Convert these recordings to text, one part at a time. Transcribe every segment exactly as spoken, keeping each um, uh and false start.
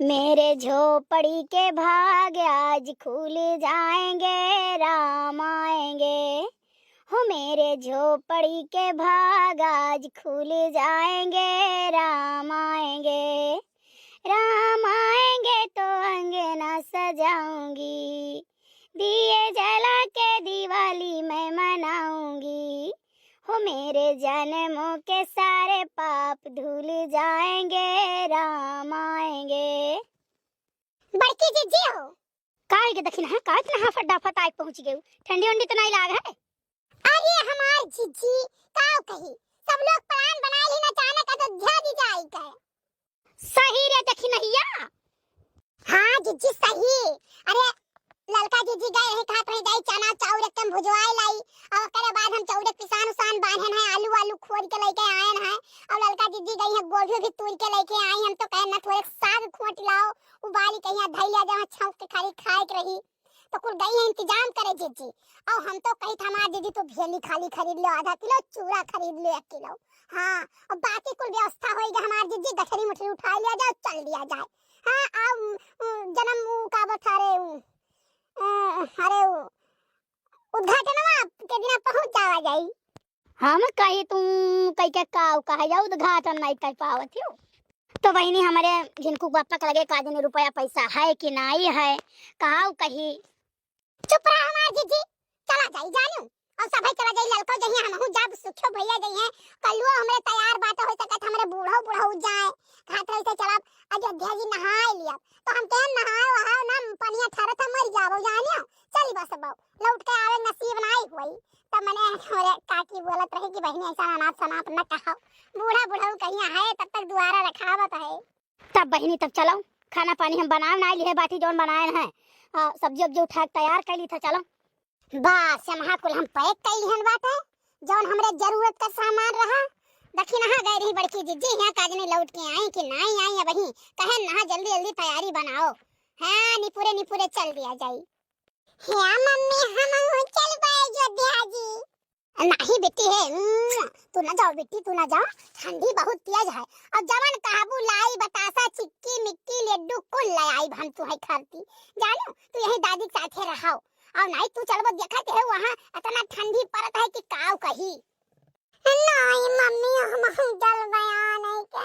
मेरे झोपड़ी के भाग आज खुल जाएंगे, राम आएंगे। हो मेरे झोपड़ी के भाग आज खुल जाएंगे, राम आएंगे। राम आएंगे तो अंगना सजाऊंगी, दिए जला के दिवाली मैं मनाऊंगी। हो मेरे जन्मों के सारे पाप धुल जाएंगे, राम आएंगे। बड़की जिज्जी हो। का होइगे दखिनहा, का इतना हाफत डाफत आइ पहुँच गयू? ठंडी उंडी तो नाहीं लाग है? अरे हमार जिज्जी, का कही, सब लोग plan बनाइ लीन अचानक अयोध्या जी जाए के। सही रे दखिनहिया। हाँ जिज्जी सही। अरे ललका जिज्जी गए रहे, कहत रही, "जाई चना चाउर एकदम भुजवाए लाई।" और ओकरे बाद हम चाउर के पिसान उसान बांधन है, आलू आलू खोद के लेके आयन है। और ललका जिज्जी गई है, गोभी भी तूर के लेके आई। हम तो कहन ना थोड़े साग खोट लाओ, उबाली के यहाँ धई लिया जाए, छौंक के खाली खाए के रही। तो कुल गई है इंतजाम करे जिज्जी। और हम तो कही था, "हमार जिज्जी तो भेली खाली खरीद लो, आधा किलो चूरा खरीद लो, एक किलो।" हाँ, और बाकी कुल व्यवस्था होइगे हमार जिज्जी, गठरी मुठरी उठा लिया जाए, चल दिया जाए। हाँ, आ, उ, उ, जनम उ का बता रहे उ, अ, अरे उ, उद्घाटनवा के दिना पहुँच जावा जाई। हम कही तू कही के का कहा जा उद्घाटन नहीं कर पावत हो। तो बहिनी हमरे झिनकू बापा के लगे का जने रुपया पैसा है कि नाहीं है, का कही। चुप रहा हमार जिज्जी, चला जाई जानू। और सभे चला जाई, ललको जइहे, हमहू जाब, सुखियो भैया जइहे, कलुओ हमरे तैयार बाटे, हो सकत हमरे बूढ़ो बुढ़ऊ जाए, घाट रही से चलब, अयोध्या जी नहाए लियब। तो हम कहन नहाओ वहाओ ना, पनिया ठहरत है, मर जाबो जानियो, चली बस बहू, लौट के आवे नसीब नाई होई। तब मने हमरे काकी बोलत रही कि बहिनी ऐसा अनाप शनाप न कहो, बूढ़ा बुढ़ऊ कहिया है, तब तक दुआरा रखावत है। तब बहिनी तब चलो, खाना पानी हम बनाए ना लिए बाटी, जौन बनाए हैं, आ, सब्जी उब्जी उठा के तैयार कर ली था, चलो। बस, यहाँ कुल हम pack कर लिहन बाटे, जौन हमरे जरूरत का सामान रहा। दखिनहा गए रही बड़की जिज्जी, यहाँ काजनी लौट के आई कि नाई आई, अबही कहे नहा जल्दी जल्दी तैयारी बनाओ। हाँ, निपुरे निपुरे चल दिया जाई। हे मम्मी, हम चल पाए अयोध्या जी। नाही बेटी है, उम्म, तू ना जाओ बेटी, तू ना जाओ, ठंडी बहुत तेज है। और जवन कहबू लाई, बतासा, चिक्की, मिक्की, लड्डू, कुल ले आई हम तू है खाती। जानू, तू यही दादी के साथे रहो। और नाही तू चलबो, देखत है वहाँ इतना ठंडी पड़त है कि काव कही। नाही मम्मी, हम, हम चलबे आ नहीं के,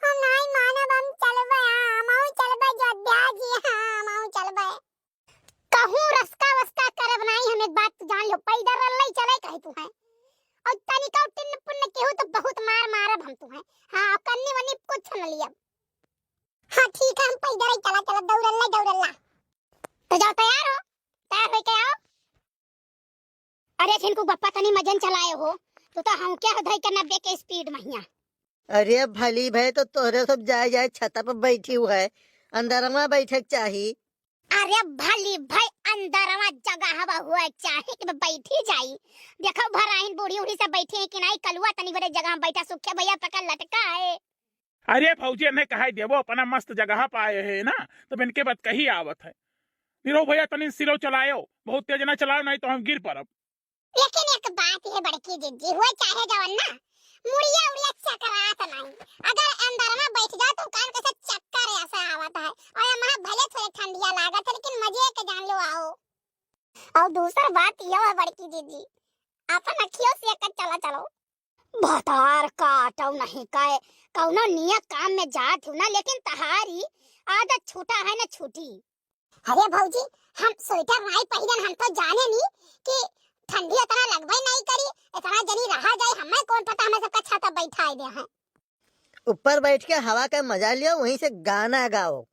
हम नाही मानब, हम चलबे आ, हम चलबे अयोध्या जी, हाँ, हम चलबे। कहूँ रसका वसका करब नाई, हम एक बात तू जान लो, पैदल रल्लई चले कहे तू है। और तनिका टिन्न पुन्न केहू तो बहुत मार मारब हम तू है। हाँ, कन्नी वन्नी कुछ न लियब। हाँ ठीक है, हम पैदल ही चला चला, दौड़ल्ला दौड़ल्ला। तो जाओ तैयार हो, तैयार होके आओ। अरे झिनकू बप्पा तनी मजन चलाए हो, तू तो हम क्या धई के नब्बे के speed महिया। अरे भली भई तो तोहरे सब जाए जाए छता पर बैठी हुआ है, अंदरवा बैठे के चाही। अरे भली भई अंदरवा जगह हवा हुआ चाही कि बैठी जाई। देखो भराइन बूढ़ी उढ़ी सब बैठी है कि नाई, कलुआ तनी बड़े जगह में बैठा, सुखे भैया पकड़ लटका है। अरे भौजी, एन्हे कहाई देबो, अपना मस्त जगह पाए है ना, तब इनके बात कही आवत है। निरहू भैया तनी slow चलायो, बहुत तेज ना चलायो, नाई तो हम गिर पड़ब। लेकिन एक बात है बड़की जिज्जी, हुए चाहे जवन ना, मुड़िया उड़िया चकरात नहीं। अगर अंदर में बैठ जाओ तो कान कैसे चक्कर ऐसा आवत है। और यहाँ भले थोड़े ठंडिया लागत है, लेकिन मजे के जान लो आओ। और दूसर बात यह है बड़की जिज्जी, अपन अखियों से एक चला चलो। भतार काटो नहीं कहे, कौनो नियत काम में जात हो ना, लेकिन तहारी आदत छूटा है ना छूटी। अरे भौजी, हम स्वेटर नाई पहिरन, हम तो जाने नी कि ठंडी इतना लगबे नाई करी, इतना जनी रहा जाए, हमें कौन पता, हमें सबका छाता बैठाए दे हैं। ऊपर बैठ के हवा का मजा लियो, वहीं से गाना गाओ।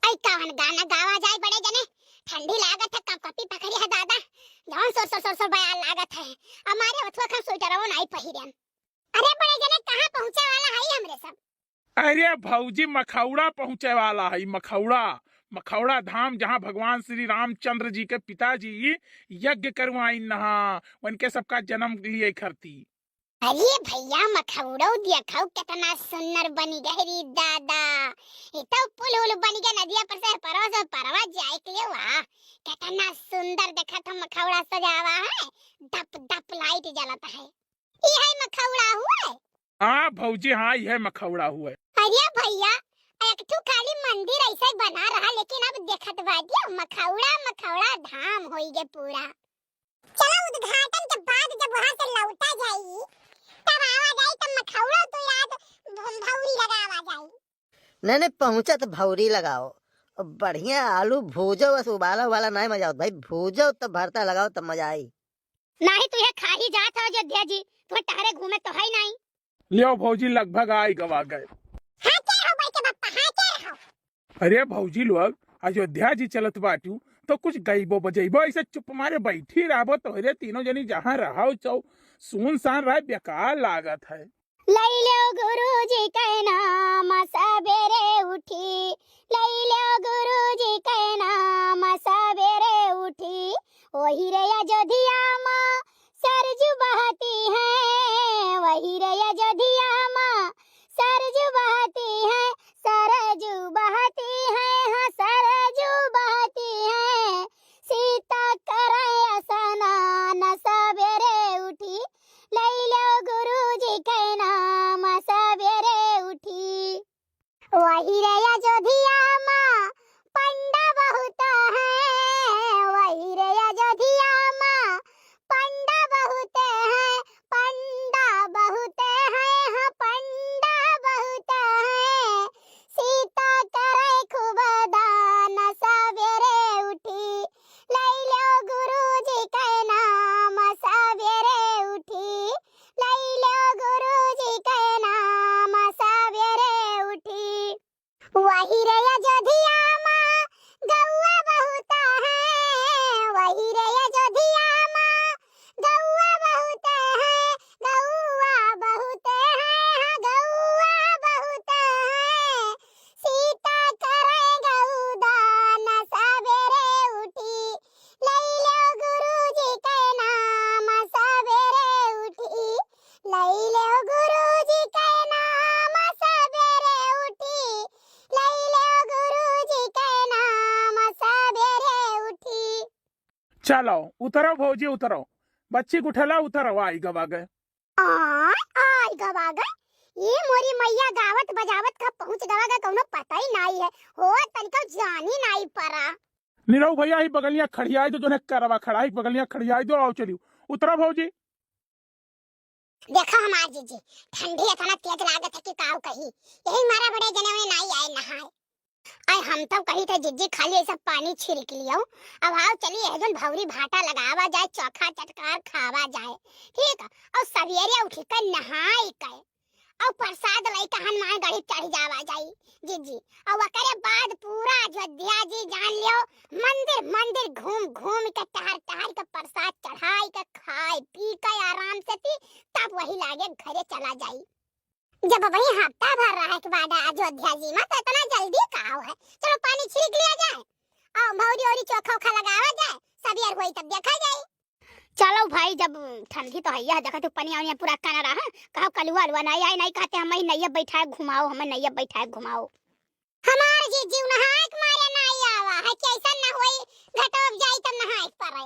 ऐ कवन गाना गावा जाए बड़े जने, ठंडी लागत है, कपकपी पकड़ी है दादा, जौन सोर सोर सोर सोर बयार लागत है, हमारे ओथुआ हम स्वेटरवो नाई पहिरन। अरे बड़े जने, कहाँ पहुँचे वाला है हमरे सब? अरे भौजी, मखौड़ा पहुँचे वाला है, मखौड़ा, मखौड़ा धाम, जहाँ भगवान श्री रामचंद्र जी के पिताजी यज्ञ करवाइन नहा, उनके सबका जन्म लिए खरती। अरे भैया, मखौड़ो देखो कितना सुंदर बनी गए रे दादा। ये तो पुल उल बनी गए नदिया पर से परवा से परवा जाए के लिए, वाह, कितना सुंदर देखत हो मखौड़ा सजावा है, दप दप light जलत है। ई है मखौड़ा हुए? हाँ भौजी, हाँ, ई है मखौड़ा हुए। अरे भैया, एक ठो खाली मंदिर ऐसे बना रहा, लेकिन अब देखत बाटिया मखौड़ा मखौड़ा धाम होई गे पूरा। चलो उद्घाटन के बाद जब वहाँ से लौटा जाई, तब आवा जाई, तब मखौड़ा तो याद भौरी लगावा जाई। नहीं, नहीं, पहुँचा तो भौरी लगाओ। बढ़िया आलू भूजो, बस उबाला उबाला नहीं मजा आवत भाई, भूजो तब भरता लगाओ तब मजा आई। नाही, तू ये खा ही जात हो अयोध्या जी, तू टहरे घूमे तो है नहीं। लियो भौजी, लगभग आई गवा गए। हाँ, क्या हो भाई के बप्पा, हाँ, क्या हो? अरे भौजी लोग, अयोध्या जी चलत बाटू, तो कुछ गइबो बजइबो, ऐसे चुप मारे बैठी रहबो, तोहरे तीनों जनी जहाँ रहो चौ, सुनसान रहे, बेकार लागत है। लई लो गुरुजी के नाम सबेरे उठी, लई लो गुरुजी के नाम सबेरे उठी। वही रे अयोध्या माँ सरजू बहती है, वही रे अयोध्या माँ सरजू बहती है, सरजू बहती है, हाँ सरजू बहती है। सीता करे स्नान सबेरे उठी, लई लो गुरुजी के नाम सबेरे उठी। वही रे अयोध्या माँ पंडा बहुत है, वही रे अयोध्या माँ पंडा बहुत है, पंडा बहुत है, हाँ पंडा बहुत है। सीता करे खूब दान सबेरे उठी, लई लो गुरुजी के नाम सबेरे उठी, लई लो गुरुजी के नाम सबेरे उठी। वही रे अयोध्या माँ गौआ बहुत है, वही रे अयोध्या माँ गौआ बहुत है, गौआ बहुत है, हाँ गौआ बहुत है। सीता करे गौदान सबेरे उठी, लई लो गुरुजी के नाम सबेरे उठी, लई लो गुरुजी के नाम सबेरे उठी, लई लो गुरुजी के नाम सबेरे उठी। चलो, उतरो भौजी, उतरो। बच्ची गुठला उतरो, आई गवा गए। आ, आई गवा गए। ये मोरी मैया गावत बजावत कब पहुँच गवा गए, कौनो पता ही नाई है। हो, तनिको जानी नाई परा। निरहू भैया, ही बगलिया खड़ियाई दो, जोने करवा खड़ा है, बगलिया खड़ियाई दो, आओ चलियो। उतरो भौजी। देखो हमार जीजी, ठंडी इतना तेज लागत है कि काऊ कही, यही मारा बड़े जने में नाई आए नहाए। आए हम तो कही थे जीजी खाली ऐसा पानी छिड़क लियो। अब आओ चलिए एक दिन भौरी भाटा लगावा जाए, चोखा चटकार खावा जाए, ठीक है? और सवेरे उठ कर नहाई के और प्रसाद लई के हनुमान गढ़ी चढ़ जावा जाई। जी, जी। और ओकरे बाद पूरा अयोध्या जी जान लियो, मंदिर, मंदिर घूम, घूम के, टहर, टहर के, प्रसाद चढ़ाई के, खाए, पी के, आराम से पी, तब वही लागे घरे चला जाई। जब वही हफ्ता भर रहे के बाद अयोध्या जी में, तो इतना जल्दी का है? चलो पानी छिड़क लिया जाए और भौरी औरी चोखा ओखा लगावा जाए, सवेर होई तब देखा जाई। चलो भाई, जब ठंडी तो हैया है, देखा तू पनिया वनिया पूरा कना रहा, कहो कलुआ अलुआ नहीं आई, नहीं कहते हमें नैया बैठाए घुमाओ, हमें नैया बैठाए घुमाओ। हमार जीजी नहाए के मारे नहीं आवा है, कैसन न होई, घटोब जाई तब नहाए के पड़े।